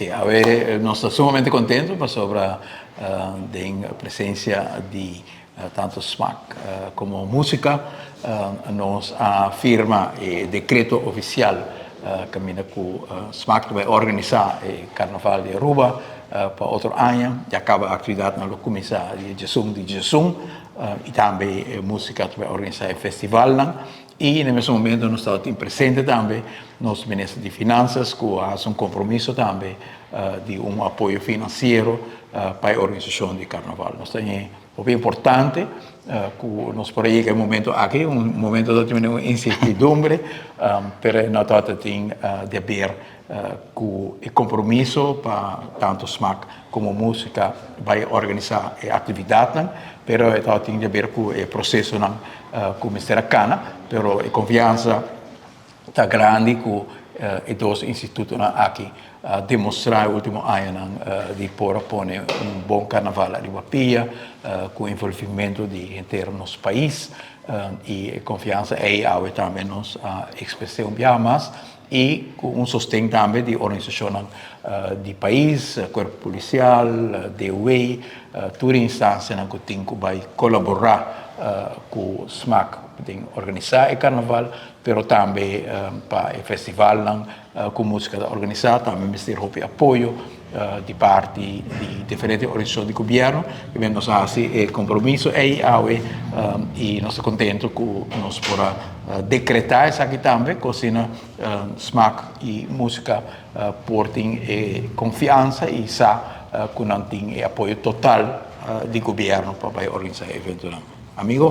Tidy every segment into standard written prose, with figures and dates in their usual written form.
Sí, awe nos ta sumamente contento pasobra den presencia di tanto Smaak como Musica nos a firma e decreto oficial caminda cu Smaak ta bay organisa e Carnaval di Aruba pa otro aña. Ya caba actividadnan lo cuminsa dia diesun di diesun y tambe Musica ta bay organisa e festivalnan. Y na e mesun momento nos tabatin presente tambe nos Minister di Finanzas cu a haci un compromiso tambe di un apoyo financiero pa e organisacion di Carnaval. Nos ta haña hopi importante cu nos por a yega e momento aki, un momento ta tin un incertidumbre, pero no tabata tin di haber cu e compromiso pa tanto Smaak como Musica bay organisa e actividadnan, pero e tabatin di haber cu e procesonan cu mester a cana, pero e confiansa ta grandi cu e dos institutonan aki a demostra e ultimo añanan di por a pone un bon carnaval ariba pia cu envolvimento di henter nos pais y e confiansa ey awe tambe nos a exprese un biaha mas. I ku un sosten tambe di organisashonnan di pais, Kuerpo Polisial, DOW, tur e instansianan ku tin ku bai kolaborá ku smak den organisá e karnaval, pero tambe pa e festivalnan ku músika ta organisá tambe mester hopi apoyo di parti di diferente organisashon di gobièrnu. I nos a hasi e kompromiso ei awe i nos ta kontentu ku nos por a Decretá esaki tambe ku asina smak i músika por tin e konfiansa i sa ku nan tin e apoyo total di gobièrnu pa bai organisá e eventonan. Amigo,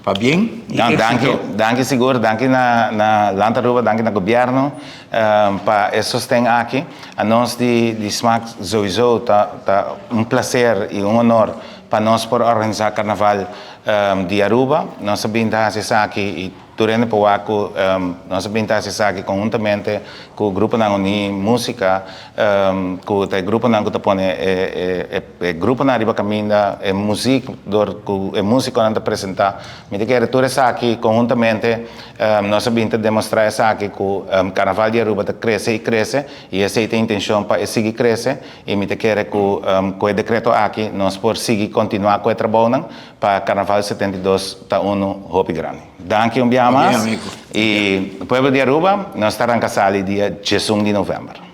pabien i éksito. Danki, danki sigur, danki na na Land Aruba, danki na gobièrnu pa e sosten aki. Anos di di smak souiso ta ta un plaser i un honor pa nos por organisá karnaval di Aruba. Nos a bin ta hasi esaki i tur hende por wak ku nos a bin ta hasi esaki konhuntamente ku gruponan Uní Músika, ku ta e gruponan ku ta pone e e gruponan riba kaminda, e muzik dor ku e músikonan ta presentá. Mi ta kere tur esaki konhuntamente nos a bin ta demostrá esaki ku Karnaval di Aruba ta krese i krese i esei ta e intenshon pa e sigui krese. I mi ta kere ku ku e dekreto aki nos por sigui kontinuá ku e trabounan pa Karnaval 72 ta unu hopi grandi. Danki un biaha mas i pueblo di Aruba nos ta ranka sali dia diesun di novèmber.